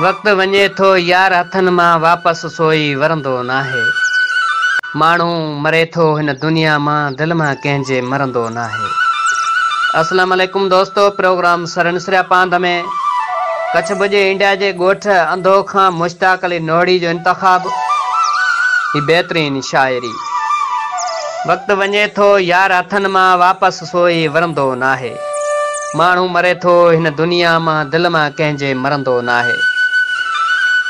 وقت وڃي ٿو يار هٿن مان واپس سوئي ورندو ناهي. ماڻهو مري ٿو هن دنيا مان دل مان ڪنهن جي مرندو ناهي. اسلام عليڪم دوستو پروگرام سرن سريا پاند ۾ ڪڇ ڀڄ انڊيا جي ڳوٺ انڌو کان مشتاق علي نوحڙي جو انتخاب هي بهترين شاعري. وقت وڃي ٿو يار هٿن مان واپس سوئي ورندو ناهي. ماڻهو مري ٿو هن دنيا مان دل مان ڪنهن جي مرندو ناهي.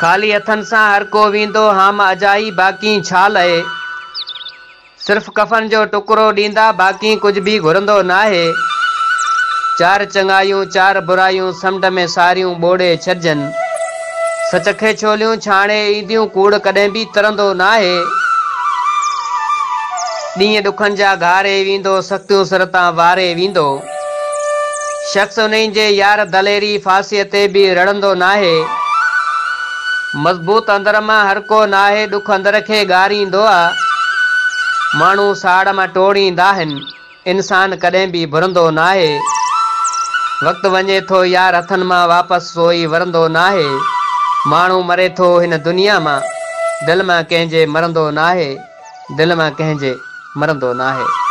خالي هٿن سان هر ڪو ويندو هام اجائي باقي ڇا لئي. صرف ڪفن جو ٽڪرو ڏيندا باقي ڪجهه به گهرندو ناهي. چار چڱايون چار برايون سمنڊ ۾ ساريون ٻوڙي ڇڏجن. سچ کي ڇوليون ڇاڻي اينديون ڪوڙ ڪڏهن به ترندو ناهي. ڏينهن ڏکن جا گهاري ويندو سختيون سر تان واري ويندو. شخص انهي جي يار دليري ڦاسيء تي به رڙندو ناهي. مضبوط اندر مان هر ڪو ناهي ڏک اندر کي ڳاريندو آ. ماڻهو ساڙ مان ٽوڙينداهن. انسان ڪڏهن به ڀرندو ناهي. وقت وڃي ٿو يار هٿن مان واپس سوئي ورندو ناهي. ماڻهو مري ٿو هن دنيا مان دل مان ڪنهن جي مرندو ناهي دل مان ڪنهن جي مرندو ناهي.